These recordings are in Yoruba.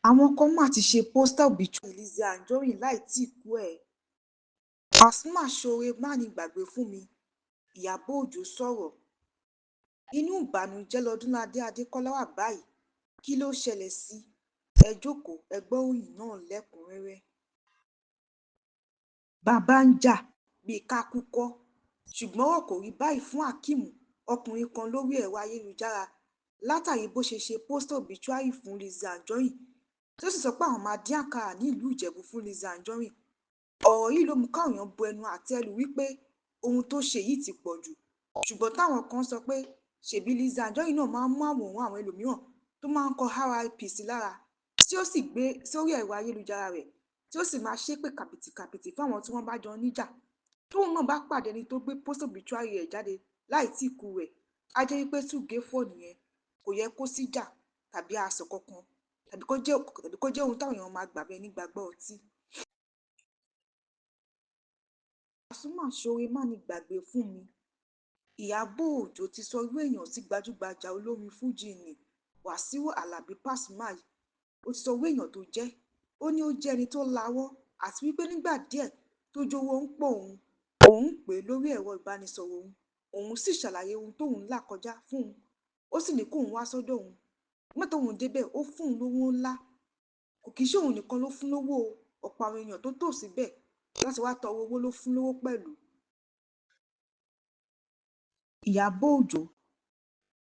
Àwọn kan mà ti ṣe pósítà obituary Lizzy Anjorin láì tí ì kú ẹ̀. Pasuma ṣoore mánigbàgbé fún mi, Ìyábọ̀ Ọjọ́ sọ̀rọ̀. Inú ìbànújẹ́ lọ́dúnládé Adékọ́lá wà báyìí. Kí ló ṣẹlẹ̀ sí i? Ẹ jókòó, ẹ gbọ́ ìròyìn náà lẹ́kùn-ún-rẹ́rẹ́. Bá a bá ń jà bíi ká kú kọ́, ṣùgbọ́n ọ̀rọ̀ kò rí báyìí fún Akeem, ọkùnrin kan lórí ẹ̀rọ ayélujára, látàrí bó ṣe ṣe pósítà obituary fún Lizzy Anjorin, tó sì sọ pé àwọn máa dín àkàrà nílùú Ìjẹ̀bú fún Lizzy Anjorin. Ọ̀rọ̀ yìí ló mú káwọn èèyàn bu ẹnu àtẹ́ lù wípé ohun tó ṣe yìí ti pọ̀ jù, ṣùgbọ́n táwọn kan sọ pé ṣebí Lizzy Anjorin náà máa ń mú àwòrán àwọn ẹlòmíràn tó máa ń kọ RIP sí lára, tí ó sì gbé sórí ẹ̀rọ ayélujára rẹ̀, tí ó sì máa ṣépè kàbìtìkàbìtì fáwọn tí wọ́n bá jọ níjà. Tóun náà bá pàdé ẹni tó gbé pósítà obituary rẹ̀ jáde láì tí ì kú rẹ̀, á jẹ́ wípé túgẹ̀ẹ́ fọ́ nìyẹn. Kò yẹ kó síjà tàbí asọ̀ kankan tàbí kó jẹ́ ohun táwọn èèyàn máa gbà bí ẹni gbagbá ọtí. Pasuma ṣoore mánigbàgbé fún mi, Ìyábọ̀ Ọjọ́ ti sọ irú èèyàn tí gbajúgbajà olórin fuji nni Wasiu Alabi Pasuma yìí. Ó ti sọ irú èèyàn tó jẹ́. Ó ní ó jẹ́ ẹni tó lawọ́, àti wípé nígbà díẹ̀ tójú owó ń pọ́n òun, òun pè é lórí ẹ̀rọ ìbánisọ̀rọ̀ òun, òun sì ṣàlàyé ohun tóun ń là kọjá fún un, ó sì ní kóun wá sọ́dọ̀ òun. Nígbà tóun débẹ̀, ó fún òun lówó ńlá. Kò kì í ṣe òun nìkan ló fún lówó o, ọ̀pọ̀ àwọn èèyàn tó tò síbẹ̀ láti wá tọrọ owó ló fún lówó pẹ̀lú. Ìyábọ̀ Ọjọ́,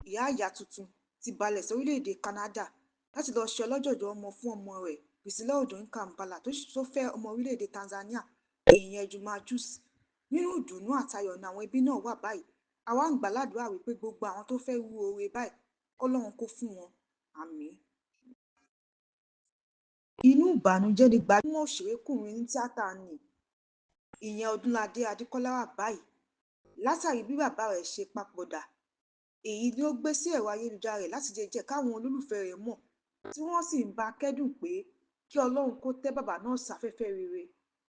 ìyá ìyá tuntun, ti balẹ̀ sí orílẹ̀-èdè Canada láti lọ́ọ́ ṣe ọlọ́jọ̀jọ̀ ọmọ fún ọmọ rẹ̀ Priscilla Ọjọ́ Kambala tó fẹ́ ọmọ orílẹ̀-èdè Tanzania, ìyẹn Juma Jux. Nínú ìdùnnú àtayọ̀ ni àwọn ẹbí náà wà báyìí. A wá ń gbà á ládùúrà wípé gbogbo àwọn tó fẹ́ irú oore báyìí kọ́lọ́run kó fún wọn. Àmín. Inú ìbànújẹ́ ni gbajúmọ̀ òṣèrékùnrin onítíátà nni, ìyẹn Ọdúnládé Adékọ́lá wà báyìí látàrí bí bàbá rẹ̀ ṣe papòdà. Èyí ni ó gbé sí ẹ̀rọ ayélujára rẹ̀ láti lè jẹ́ káwọn olólùfẹ́ rẹ̀ mọ̀, tí wọ́n sì ń bá a kẹ́dùn pé kí Ọlọ́run kó tẹ́ bàbá náà sáfẹ́fẹ́ rere.